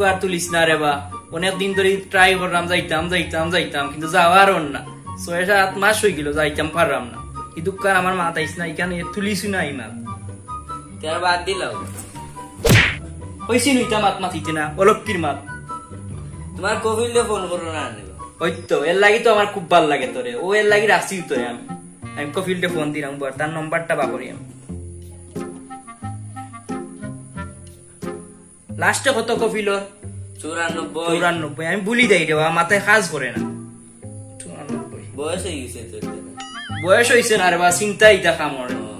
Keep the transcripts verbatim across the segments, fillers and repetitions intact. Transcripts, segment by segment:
আর তুলিস না রে বা। অনেক দিন ধরি ট্রাই করলাম, যাইতাম, যাইতাম, যাইতাম, কিন্তু যাওয়ার অর না। ছয় সাত মাস অই গেল, যাইতাম পারলাম না। ই দুঃখ আর আমার মাথাত আইস না, ইখান তুলিস না ই মাত। তে আর বাদ দিলাও। কইছি নু ইতা মাত মাতিতে না, অলক্ষীর মাত। তোমার কফিলরে ফোন করো না, আনিবা। ওই তো, এর লাগি তো আমার খুব ভালা লাগে তোরে, ও এর লাগি রাখছি তোরে আমি। আমি কফিলরে ফোন দিলাম, বর, তার নম্বরটা বার করি আমি। লাস্টে কত কফিলর? চুরানব্বই। চুরানব্বই। আমি ভুলি যাই রে বা, মাথায় কাজ করে না। চুরানব্বই। বয়স অই গেছে তো। বয়স অইছে না রে বা, চিন্তা ইতা কাম অর। ও।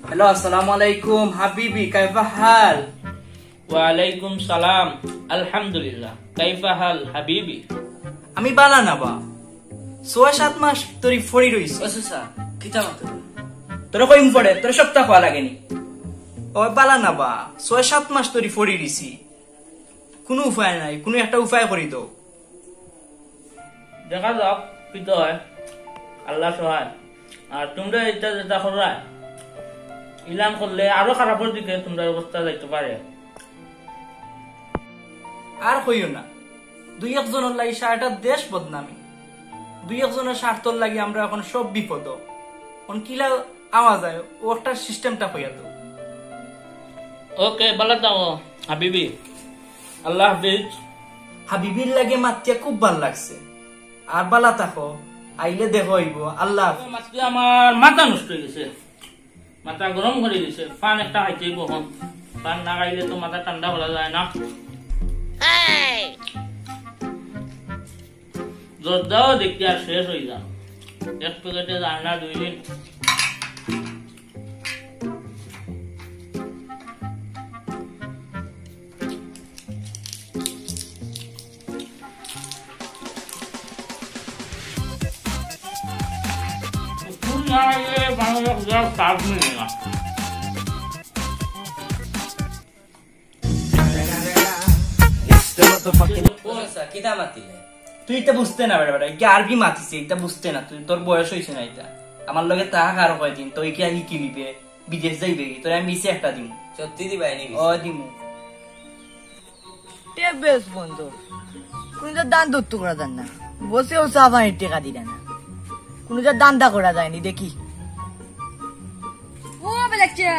হ্যালো, আসসালামু আলাইকুম হাবিবি, কাইফা হাল? ওয়ালাইকুম সালাম, আলহামদুলিল্লাহ, কাইফা হাল হাবিবি? আমি বালা না বা, ছয় সাত মাস ধরি পড়ি রইছি। ও চাচা, কিতা মাতো? তোরে কইমু পরে, তোরে সবতা কওয়া লাগেনি। ও বালা না বা, ছয় সাত মাস ধরি পড়ি রইছি, কুনু উপায় নাই, কুনু একটা উপায় করি দেও। দেখা যাউক কিতা অয়, আল্লাহ সহায়। আর তুমরা ইতা যেতা কররায়, ইলান করলে আরো খারাপর দিকে তুমরার অবস্থা যাইতো পারে। আর কইও না, দুই একজনর লাগি সারাটা দেশ বদনামি, দুই একজনর স্বার্থর লাগি আমরা অখন সব বিপদো। অখন কিলা আওয়া যায়, ও একটা সিস্টেমটা কইয়া দেও। ওকে, বালা থাকো হাবিবি, আল্লাহ হাফিজ। হাবিবির লগে মাতিয়া খুব ভালা লাগছে। আর বালা থাকো, আইলে দেখা অইবো। আল্লাহ হাফিজ। মাতিয়া আমার মাথা নষ্ট অই গেছে, মাথা গরম করি দিছে। পান একটা খাইতে অইবো অখন, পান না খাইলে তো মাথা ঠান্ডা করা যায় না। জর্দাও দেখি আর শেষ অই যায়, এক প্যাকেটে যায় না দুই দিন। ও আচ্ছা, কিতা মাতিলে? তুই ইতা বুঝতে না বেটা, বেটা, ইগিয়ে আরবি মাতিছে, ইতা বুঝতে না তুই, তোর বয়স অইছে না ইতা। আমার লগে থাক আরো কয়দিন, তুই কিতা হিকিলিবে, বিদেশ যাইবে কি? তোরে আমি ভিসা একটা দিমু। সত্যি দিবায়নি ভিসা? ও দিমু। টেবেলস বন্ধ। কুনুতা দান দত্ত করা যার না। বসেও চা পানির টেকা দিরা না। কুনুতা ধান্দা করা যায়নি দেখি। ও বেলেচ্চা।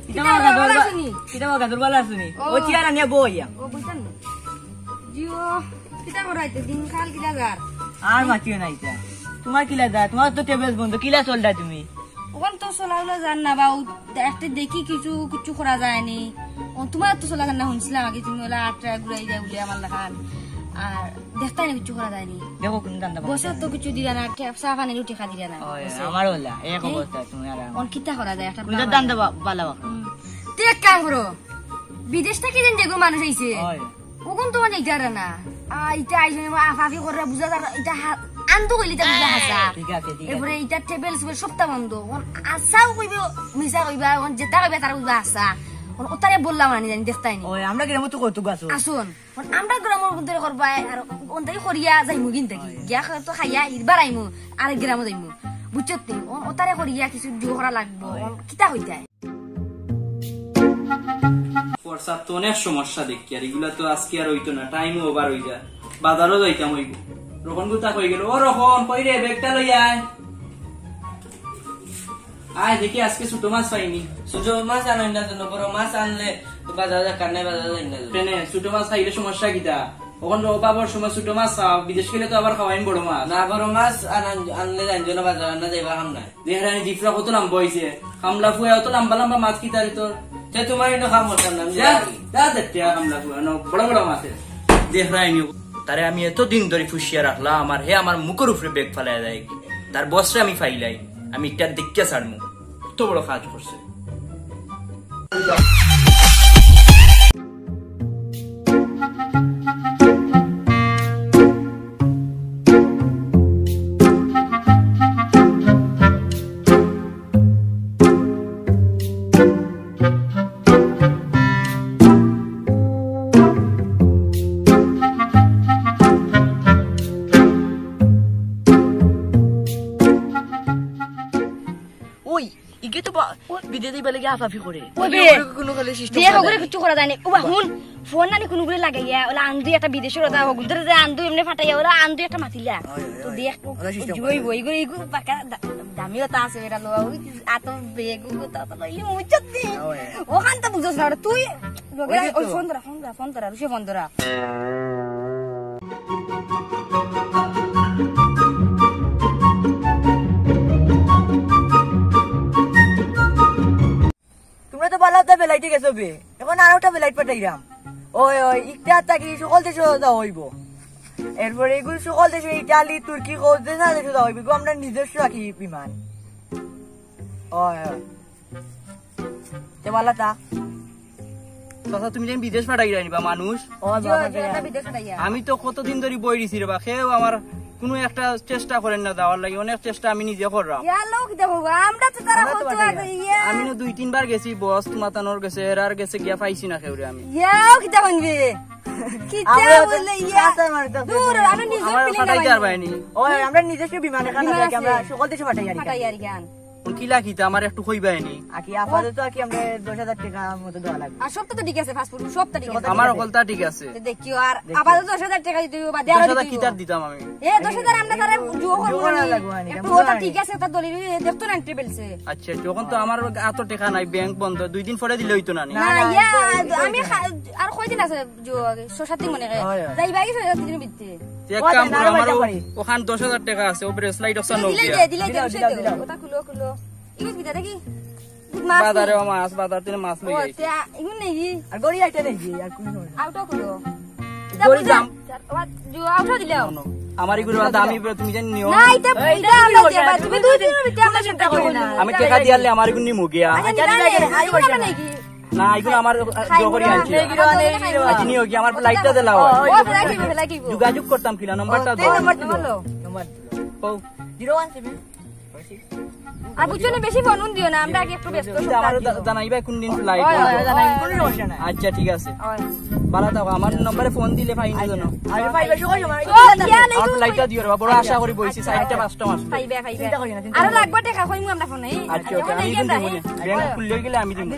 কিতা কিতা বাবা, বাবা, বাবা? আছনি? কিতা বাবা, তোর বালা আছনি? ও। ও চেয়ার আনিয়া বইয়া। ও, বুঝতাম না। জিও, কিতা করাইতে? দিনকাল কিতা যার? আর মাতিও না ইতা। তুমার কিলা যার? তুমার তো টেবেলস বন্ধ। কিলা চলরায় তুমি? অখন তো চলাউলা যার না বা, ও একটা দেখি কিছু, কিচ্ছু করা যায়নি। ও, তুমার তো চলা যার না, হুনছিলাম আগে তুমি অলা আটটা ঘুরাই যায় বলে আমার লাখান। আর দেখতায় না, কিচ্ছু করা যায়নি। দেখো, কুনু ধান্দা বসে তো কিচ্ছু দিরা না, ঠে-, চা পানি রুটি খা দিরা না। ওই, বসে। আমারও অলা, এক হ্যাঁ? অবস্থা, তুমি আর আমি। অখন কিতা করা যায়, একটা কুনু বাবা। ধান্দা বা-, বালা বাবা। হুম। তে এক কাম করো, বিদেশ থাকি যেন যেগু মানুষ আইছে। ওই। অখন তো অনেক যারা না। আ, ইতা আইজনে আফাফি করে বুঝা যার, ইতা হা-, আনতো কইলে ইতা বুঝা হাছা। ঠিক আছে, ঠিক আছে। এরপরে ইতা টেবেল সুবেল সবতা বন্ধ। অখন হাছাও কইবে, মিছা কইবা, অখন যেতা কইবা তারা কইবা হাছা। অখন ওতারে বললাম আনি জানি দেখতায়নি। ওই, আমরা গ্রামো তো কৌতুক আছো। আসুন। অখন আমরা গ্রামর ভিতরে করবা, আর অন্তাই করিয়া যাইমু কিন থাকি। ওই। গিয়া তো খাইয়া ইরবার আইমু, আরেক গ্রামো যাইমু। বুঝছত নি? অখন ওতারে করিয়া কিছু জোর করা লাগবো। ওই। অখন কিতা কইতায়? পয়সার তো অনেক সমস্যা দেখি, আর ইগুলা তো আজকে আর অইতো না, টাইমও ওভার অই যায়, বাজারও যাইতাম অইবো। রোকন গুতা কই গেল? ও রোকন, কই রে, ব্যাগটা লই আয়। আয় দেখি, আজকে ছোট মাছ পাইনি। ছোট মাছ আনাই না জন্য, বড় মাছ আনলে তো বাজার দরকার নাই, বাজার যাই না জন্য। কেনে, ছোট মাছ খাইলে সমস্যা কিতা? অখন অভাবর সময় ছোট মাছ খাও, বিদেশ গেলে তো আবার খাওয়াইন বড় মাছ। না, বড় মাছ আনান-, আনলে জানছো না, বাজার আনা যাইবা কাম নাই। দেহরানি জিফরা কত লম্বা অইছে, কামলা ফুয়া অত লম্বা লম্বা মাছ কিতা রে তোর? তে তোমার ইনো কাম করতাম না, আমি যা, যাই। যা দেখতে যা কামলা ফুয়া, ন বড় বড় মাছ। দেহরানি, তারে আমি এতদিন ধরি ফুসিয়া রাখলাম, আর হে আমার মুখর উপরে ব্যাগ ফালাই দেয়। তার বসরে আমি ফাইলাই, আমি ইটার দেখিয়া ছাড়মু। কত বড় কাজ করছে। বিদেশ যাইবার লাগি আফাফি করে। ওই ওগুলো বে, কোনো কালে system দেখ, করা ওগুলো যায় নি। কিচ্ছু করা যায় না। ও বা, হুন, ফোন নানি কোনো গুলো লাগাইয়া, ওলা আন্দু একটা বিদেশর ওটা, ওগুলো ধরে যে আন্দু এমনি ফাটাইয়া, ওলা আন্দু একটা মাতিলা। হয়, হয়, তো হয়। দেখ, ওলা system ওই করা যায়। ওই, ওই, ওই, পাকা দা-, দামিও তা আছে, এটা লো, ওই আতো বেগু, তা তো লইলে মুচত দি। হয়। ওখান তো বুঝছ না, ওটা তুই লগে ওই যে ওই তো। ফোন ধরা, ফোন ধরা, ফোন ধরা, রুশে ফোন ধরা। তোমরা তো বালা একটা flight-এ গেছো বে, এখন আর একটা flight পাঠাইরাম। ওই, ওই, একটা থাকি সকল দেশো যাওয়া হইব। এরপরে এগুলো সকল দেশো, ইটালি, তুর্কি, কত দেশো যাওয়া হইব। এগুলো আমরা নিজস্ব রাখি বিমান। ওই, ওই। তে বালা তা। চাচা, তুমি যে বিদেশ পাঠাই রাখবা মানুষ। ও, জি, বাবা, জি, আমরা বিদেশ পাঠাইয়া। আমি তো কতদিন ধরে বই দিছি রে বা, কেউ আমার কোনো একটা চেষ্টা করেন না যাওয়ার লাগি, অনেক চেষ্টা আমি নিজে করলাম। ইয়া, লোক দেখো, আমরা তো তারা আমরা তো কত পাঠাই আগে, না। ইয়া। আমি না দুই তিনবার গেছি, বস তুমাতানোর গেছে, এরার গেছে গিয়া পাইছি না কেউরে আমি। ইয়াও কিতা কইবে? কিতা আমরা তো বলে ইয়া? কাছে মারি তো দূর, আমরা নিজে আমার feeling পাঠাই নাই। যার বাইনি। ওই, আমরা নিজস্ব বিমানে খানা বিমান দেখি, আমরা আছে। সকল দেশো পাঠাই আর কি। পাঠাই আর কি আন। কোন কিলা কিতা আমার একটু কইবায় নি? আকি আপাতত আকি আমরা দশ হাজার টাকা মতো দেওয়া লাগবে। আর সব তো, তো ঠিক আছে, passport সব তো ঠিক আছে। আমার হকলতা ঠিক আছে। তো দেখিও, আর দেখি। আপাতত দশ হাজার টাকা দিতে হইব, বাদে আরো দশ হাজার দিতে হইব। কিতার দিতাম আমি? এ, দশ হাজার আমরা তারা জুয়ো করবো জুয়ো করা না। লাগবো, আনি, একটু বুঝছো ওটা না? ঠিক আছে, ওটা দলিল দেখতো না, টেবিল সে। আচ্ছা, যখন তো আমার অত টাকা নাই, ব্যাংক বন্ধ, দুই দিন পরে দিলে হইতো না নি? না, না, না, ইয়া, একদম, একদম আমি না। খা-, আর কয়দিন আছে জুয়ো আগে? ছয় সাত দিন মনে হয়। হয়, হয়। যাইবা কি ছয় সাত দিন ভিতরে? তে এক ওই কাম না, করো, আর আমার বাড়িতে ও-, পারি। ওখান দশ হাজার টাকা আছে, ও ব্রেসলাইট ওখান দিলে নকিয়া। দে, দিলে দে, দিলাও, দিলাও, দিলাও। ওটা খুলো, খুলো। ইগুলো কিতা দেখি? মাছ বাজারে নি? ও মাছ, বাজার থেকে মাছ লই ও, আইছি। তে আ-, ইগুলো নেই কি? আর গড়ি আইতে নেই কি? আর কুন সময়? আউটা খুলো। গড়ি দাম। ও, জু, আউটা দিলাও। না, না। আমার এগুলো দাম, আমি তুমি জানি নিও। না, এটা, এই, এটা এটা আমরা কি যে, করবে? তুমি দুই দিনের ভিতরে আমরা চিন্তা করি না। আমি টাকা দিয়ে আনলে আমার এগুলো নিমু গিয়া। আচ্ছা, আচ্ছা, নিবা নে, আচ্ছা, আচ্ছা, আচ্ছা। না, এগুলো আমার, আ, খাই জো করি না। আনছি। নেই, গিরো, নেই, গিরো। আচ্ছা, নিও কি? আমার flight টা দিলাও। ও, flight দিবে, flight দিবে। যোগাযোগ করতাম কিলা? নাম্বারটা ও, দাও। নাম্বার দিলাও। নাম্বার দিলাও। ও। Zero one seven. আর বুঝছো না, বেশি ফোন দিও না, আমরা আগে একটু ব্যস্ত এটা সব আমার কাজ জা-, জানাইবা কোন দিন flight হয়, হয়, হবে। জানাই, কোনো সমস্যা নাই। আচ্ছা, ঠিক আছে। হয়। বালা থাকো, আমার নম্বরে ফোন দিলে পাইন না জানো। আরে ভাই, ভাই, সময়, সময়। ও, খেয়াল আমার নেই। Flight টা দিও রে, বড় আশা করি বইছি, চারটা পাঁচটা মাস। পাইবে, পাইবে। চিন্তা করিও না, চিন্তা আরো করিও না। লাগবে টাকা, কইমু আমরা ফোনে। আচ্ছা, আচ্ছা, আমি কিন্তু ফোনে। ব্যাংক খুললে গেলে আমি দিমু।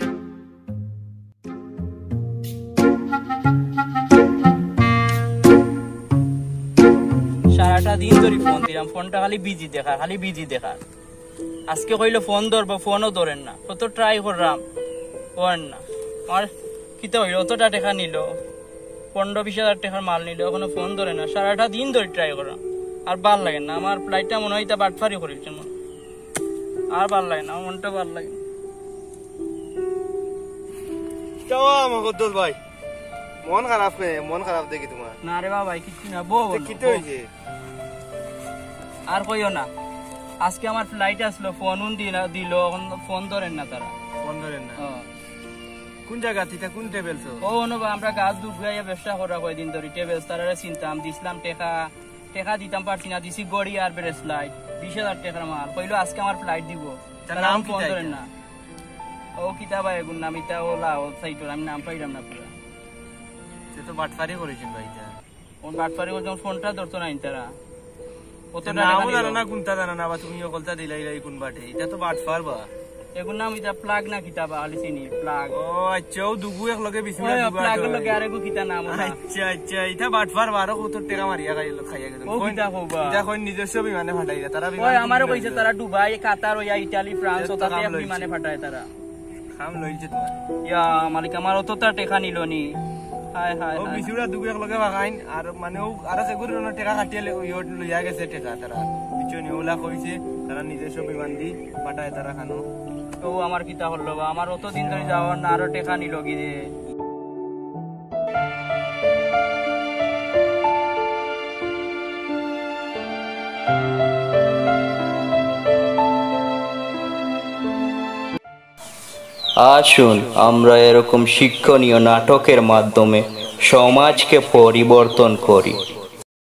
সারাটা দিন ধরি ফোন দিলাম, ফোনটা খালি বিজি দেখা, খালি বিজি দেখা। আজকে কইলো ফোন ধরবো, ফোনও ধরেন না। কত ট্রাই করলাম, ধরেন না। আমার কিতা হইল, অতটা টাকা নিল, পনেরো বিশ হাজার টাকার মাল নিল, এখনো ফোন ধরে না। সারাটা দিন ধরে ট্রাই করলাম, আর ভালা লাগে না। আমার flight টা মনে হয় ইতা বাটফারি করিলছে মনে হয়। আর ভালা লাগে না, আমার মনটা ভালা লাগে না। কিতা বা মুকদ্দস ভাই, মন খারাপ রে, মন খারাপ দেখি তোমার। না রে বাবা, কিচ্ছু না, বউ তে বলো, কিতা বউ। হইছে? আর কইও না, আজকে আমার flight আসলো, ফোন উন দি-, দিল, এখন ফোন ধরেন না তারা। ফোন ধরেন না? হ্যাঁ। কোন জায়গা? ইতা কোন travels? ও, অনু বা, আমরা গাছ দুবগাইয়া ব্যবসা করা কয়দিন ধরি, travels তারারে চিনতাম, দিছিলাম টেকা, টেকা দিতাম পারছি না, দিছি ঘড়ি আর bracelet, বিশ হাজার টাকার মাল। কইলো আজকে আমার flight দিব। তার তারা নাম ফোন কিতা ধরেন ইতা? না। ও কিতা বা এগুর নাম, ইতা ওলা, ও সাইটর, আমি নাম পাইলাম না পুরা। সে তো বাটফারি করেছেন ভাই ইতা। কোন বাটফারি করছে, ফোনটা ধরতো না ইন তারা। অতটা নামও টাকা জানো নিল। না, কোনটা জানো না, বা তুমি অকলতা দিলাইলাই কোন বাটে। ইতা তো বাটফার বা। এগুর নাম ইতা plug না কিতা বা, খালি চিনি, plug। ও আচ্ছা, ও দুগু এক লগে বিছুড়া ওই দুগু plug আছে। লগে আরেকগু কিতা নাম ওটা? আচ্ছা, আচ্ছা, ইতা বাটফার বা, আরো কত টাকা মারিয়া খাই, খাইয়া গেছে। ও কইন, কিতা কইবা? ইতা কইন নিজস্ব বিমানে ফাটাইরা, তারা ওই বিমানে আমারও নিজস্ব। কইছে, তারা দুবাই, কাতার, ওই ইটালি, ফ্রান্স, এত ওটাতে কাম এক লইছে। বিমানে ফাটায় তারা। কাম লইছে তোমার। ইয়া মালিক, আমার অতটা টেকা নিল নি। হায়, হায়, ও হায়। বিছুড়া দুগু এক লগে ভাগাইন, আর মানে ও আরো সেগুর অন্য টেকা কাটিয়ে লে-, ওই ওট লইয়া গেছে টেকা তারা। পিছনে ওলা কইছে, তারা নিজস্ব বিমান দি পাঠায় তারা খানো। তো আমার কিতা করলো বা, আমার অত দিন ধরে যাওয়ার না, আরো টেকা নিল কি রে? আসুন, আমরা এরকম শিক্ষণীয় নাটকের মাধ্যমে সমাজকে পরিবর্তন করি।